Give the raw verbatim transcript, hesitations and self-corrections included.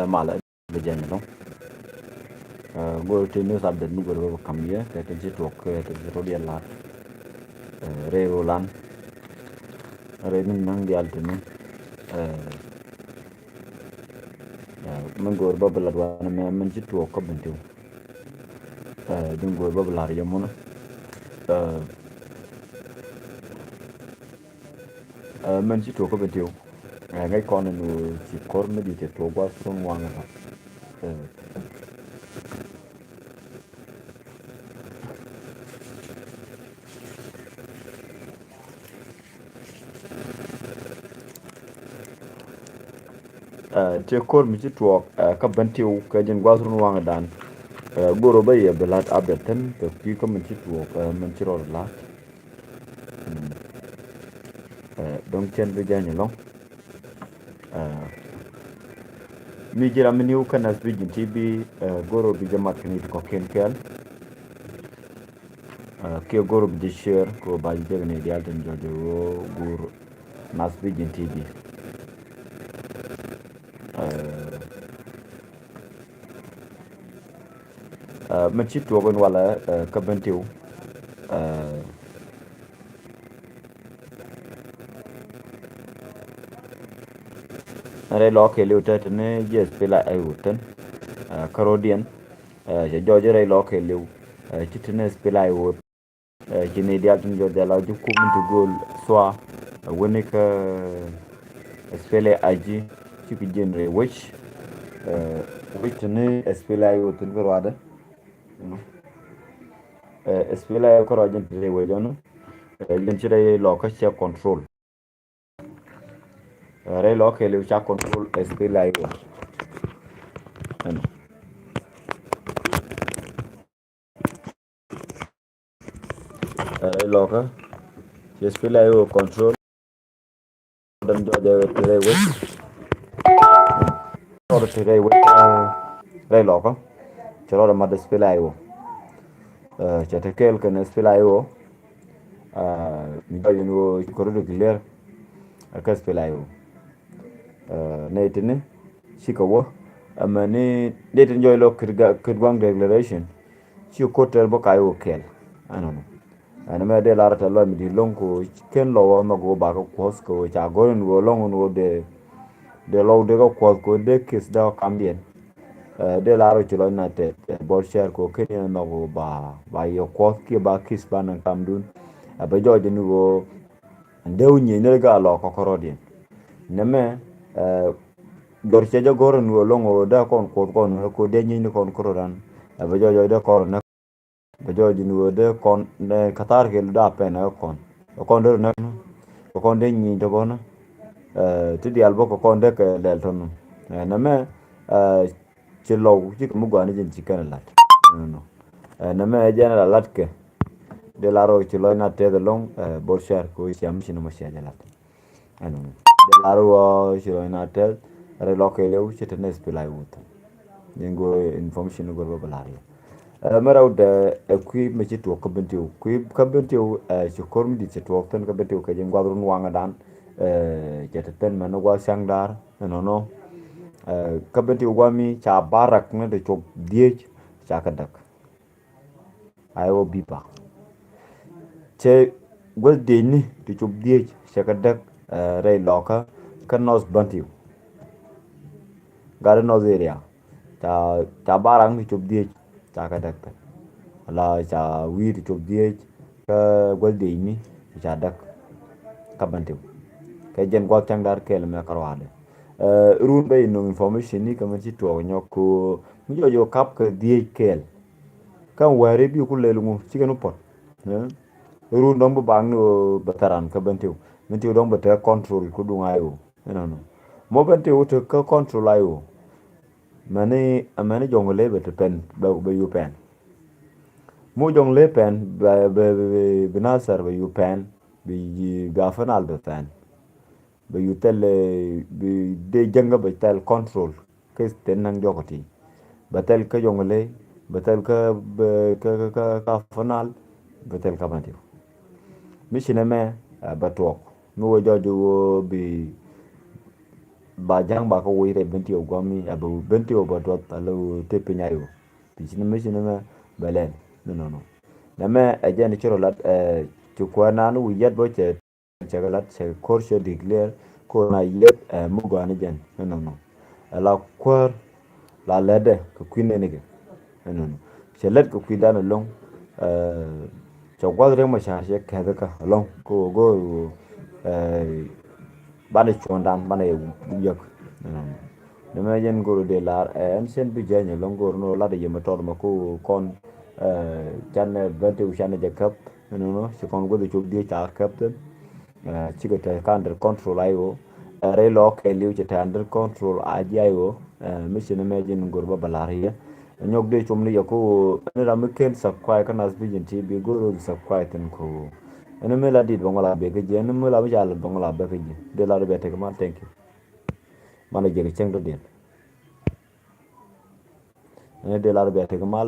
Ɛ malɛ bi jɛn ɛlɔ̱ŋ. Ɛ go̱o̱r ti news update mi go̱o̱r bä kam yɛ kɛ tin ci tuɔɔk kɛ tin ci rɔ diɛl la̱t. Ɛ rɛy rolan rɛy ni naŋ dial ti ni. Ɛ ɛ mi go̱o̱r bä bi lat wanɛ mɛ min ci tuɔɔk kä Bentiu. Ɛ din go̱o̱r bä bi lar yɛ munä. Ɛ Ɛ mɛn ci tuɔɔk kä Bentiu. Ɛ ŋäc kɔn in wä ci ko̱r mi di cɛ tuɔɔk gua̱th thun waŋ in lat. Ɛ Ɛ cɛ ko̱r mi ci tuɔɔk ɛ kä Bentiu kɛ jin gua̱th run waŋ in dan. Ɛ go̱r wä bä yɛ bi lat update thin kɛ kui̱ kä min ci tuɔɔk ɛ min ci rɔɔd lat. Ɛ dɔ̱ŋ cɛn bi jany ɛlɔ̱ŋ. Ɛ mi ji̱ ram mi niw kä Nas Vision T V. Ɛ go̱r wä bi jɛ mat kɛ ni ti kɔ̱kiɛn kɛɛl. Ɛ kiɛ go̱r wä bi jɛ share kɛ wä ba jɛ jek ni dial tin jɔjɛ wä go̱r Nas Vision T V. Ɛ Ɛ mɛ ci tuɔɔk in walɛ ɛ kä Bentiu. Ɛ rɛy lɔ kɛɛliw tɛt ni jiɛ SPLA-IO thin. Ɛ kä rɔ̱diɛn ɛ cɛ jɔɔc rɛy lɔ kɛɛliw ɛ ci thin SPLA-IO. Ɛ ci ni dial tin jɔɔc dial a ji̱ kum in ti gööl sua ɛ wini kä SPLA-IG. Ci ki ji̱n rɛy wec ɛ wec tini SPLA-IO thin kä ruadɛ. Ɛ SPLA-IO kä ruadɛ ji̱n ti rɛy wec ɔni. Ɛ ji̱n ci rɛy lɔ kä cɛ control. Ɛ rɛy lɔ kɛɛliw ca control SPLA-IO. Ɛnɔ. Ɛ rɛy lɔkä ci SPLA-IO control. Däm jɔɔcɛ ti rɛy wec. Rɔɔdɛ ti rɛy wec ɛ rɛy lɔkä. Ci rɔɔdɛ mat SPLA-IO. Ɛ cɛ ti kɛɛl kɛn SPLA-IO. Ɛ mi jɔɔc in ɣöö ci kɛ rɔ declare ɛ kä SPLA-IO. Ɛ nɛy tini cikɛ wä. Ɛ mɛni nɛy tini jɔɔc lɔ Kit Ga-, Kit Gua̱a̱ŋ declaration. Ci ko̱r tɛr bä ka̱c wä kɛɛl. Ɛnɔnɔ. Ɛn mɛ dee lar tɛ lɔc mi di̱i̱t lo̱ŋ ko ken lɔ wä nhɔk wä ba kä kuɔth ko ca go̱r in wä lɔŋ in wä dee, dee lɔw dee kä kuɔth ko dee kith dee kä kamdiɛn. Ɛ dee lar wä ci lɔc na tɛt ɛ bɔr cɛr ko ken in nhɔk wä ba, ba yɛ kuɔth kiɛ ba kith ba naŋ kamdun. Ɛ bɛ jɔɔc in wä Dee wä nyieny ni ri gaa lɔ kɔkɔrɔdiɛn. Nɛmɛ ɛ gɔr cɛ jɛ gɔr ni wä lɔŋ wä dee kɔn kuoth kɔn ni ko dee nyieny ni kɔn kɔrɔdan. Ɛ bɛ jɔɔc jɔɔc dee kɔn ni bɛ jɔɔc ni wä dee kɔn ni kathar kɛ lu daa pɛn ɛ kɔn. Ɛ kɔn dee rɔ nɛk ni ɛ kɔn dee nyieny tɔ bɔ ni. Ɛ ti diaal bä kɛ kɔn dee kɛ lɛl tɔ ni. Ɛ nɛmɛ ɛ Ci lɔw ci kɛ mi gua̱a̱ni ji̱n ci kɛn lat. Ɛnɔ. Ɛ nɛmɛ ɛ jɛn la lat kɛ. Dee lar wä ci lɔc na tɛth ɛlɔŋ ɛ bor share ko ci am ci ni mɔ share jɛ lat. Ɛnɔ. Dee lar wä ci lɔc na tɛth rɛ lɔk kɛ lɛw ci te nɛ SPLA-IO. Ji̱n go information go bä bä lar yɛ. Ɛ mɛ rɛw dɛ ɛ kui̱ mɛ ci tuɔk kä Bentiu. Kui̱ kä Bentiu ɛ ci ko̱r mi di̱t ci tuɔk thin kä Bentiu kɛ ji̱n guath run waŋä dan. Ɛ cɛ te thin mɛ ni guath caŋ dar. Ɛnɔnɔ. Ɛ kä Bentiu guami ca barak ni ti cop dhieec ca kɛ däk. Ay wä bipa. Cɛ guäth diecni ti cop dhieec cɛ kɛ däk ɛ rɛy lɔkä kä North Bentiu. Gat North area ca ca barak ni ti cop dhieec ca kɛ däk pɛn. Wala ca wi̱i̱ ti cop dhieec kä guäth diecni ca däk kä Bentiu. Kɛ jɛn guath caŋ dar kɛɛl mɛ kä ruaadɛ. Ɛ run bɛ inɔ information ni kɛ mɛ ci tuɔɔk nyɔk ko mi jɔɔc jɛ kap kɛ dhieec kɛɛl. Kä wääri bi ku lɛl ŋu cikɛ ni puɔt. Ɛ run dɔ̱ŋ bi bak ni ɣöö bɛ thɛran kä Bentiu. Bentiu dɔ̱ŋ bɛ te control ku duŋ IO. Ɛnɔnɔ. Mɔ Bentiu te kä control IO. Mɛni mɛni Jɔŋlei bɛ te pɛn bɛ bɛ yu pɛn. Mu Jɔŋlei pɛn bɛ bɛ bɛ bi Nasir bɛ yu pɛn bi bi Afanal bɛ pɛn. Bɛ yu thɛl bi dee jäŋä bɛ thɛl control. Kä sten naŋ jɔk ti bɛ thɛl kä Jɔŋlei bɛ thɛl kä bɛ kä kä kä kä Afanal bɛ thɛl kä Bentiu. Mi ci nɛ mɛ bɛ tuɔk mi wä jɔc wä bi ba ja̱ŋ ba kä woc rɛy Bentiu gua̱mi, a bɛ Bentiu bɛ duɔth a lo̱ te piny a yo̱. Ti ci ni mi ci ni mɛ bɛ lɛn ni nɔnɔ. Nɛ mɛ ɛ jɛn ci rɔ lat, ɛ, ci kuäär nan wi̱i̱ yɛt bä cɛ, cɛ kɛ lat cɛ ko̱r cɛ declare ko̱r na yɛt, ɛ, mi gɔaa ni jɛn ni nɔnɔ. Ɛ la kuäär la lɛtdɛ kɛ kui̱ nɛnikɛ ni nɔnɔ. Cɛ lɛt kɛ kui̱dan ɛlɔ̱ŋ, ɛ, cɛ gua̱th Riek Machar cɛ kɛth kä ɛlɔ̱ŋ kɛ ɣöö go̱o̱r ɣöö, ɛ, banɛ cuɔ̱ɔ̱ŋdan banɛ yɛ wi̱i̱ yäk ni nɔnɔ. Nɛ mɛ jɛn go̱o̱r dee lar, ɛ, ɛn cɛn bi jɛny ɛlɔ̱ŋ go̱o̱r ni lat yɛ mɛ tɔt mɛ ku kɔn, ɛ, canɛ Bentiu canɛ jɛ käp ni nɔnɔ ci kɔn guäth cop diee ca käp thin. Ɛ, cikɛ te kä under control a yo̱. Ɛ, rɛy lɔ kɛɛliw cɛ te under control a ji̱ a yo̱. Ɛ, mi ci ni mɛ jɛn go̱o̱r bä bä lar yɛ. Nyɔk dee com ni yɛ ko ɛn ram mi ken subscribe kä Nas Vision T V go̱o̱r subscribe thin ko. Ɛn mi la dit bä ŋɔl a bek kä ji̱, ɛn mi la mi ca la bä ŋɔl a bek kä ji̱. Dee la di bɛ tek mal, thank you. Manɛ jɛ kɛ cɛŋ dɔ diɛn. Ɛn dee la di bɛ tek mal.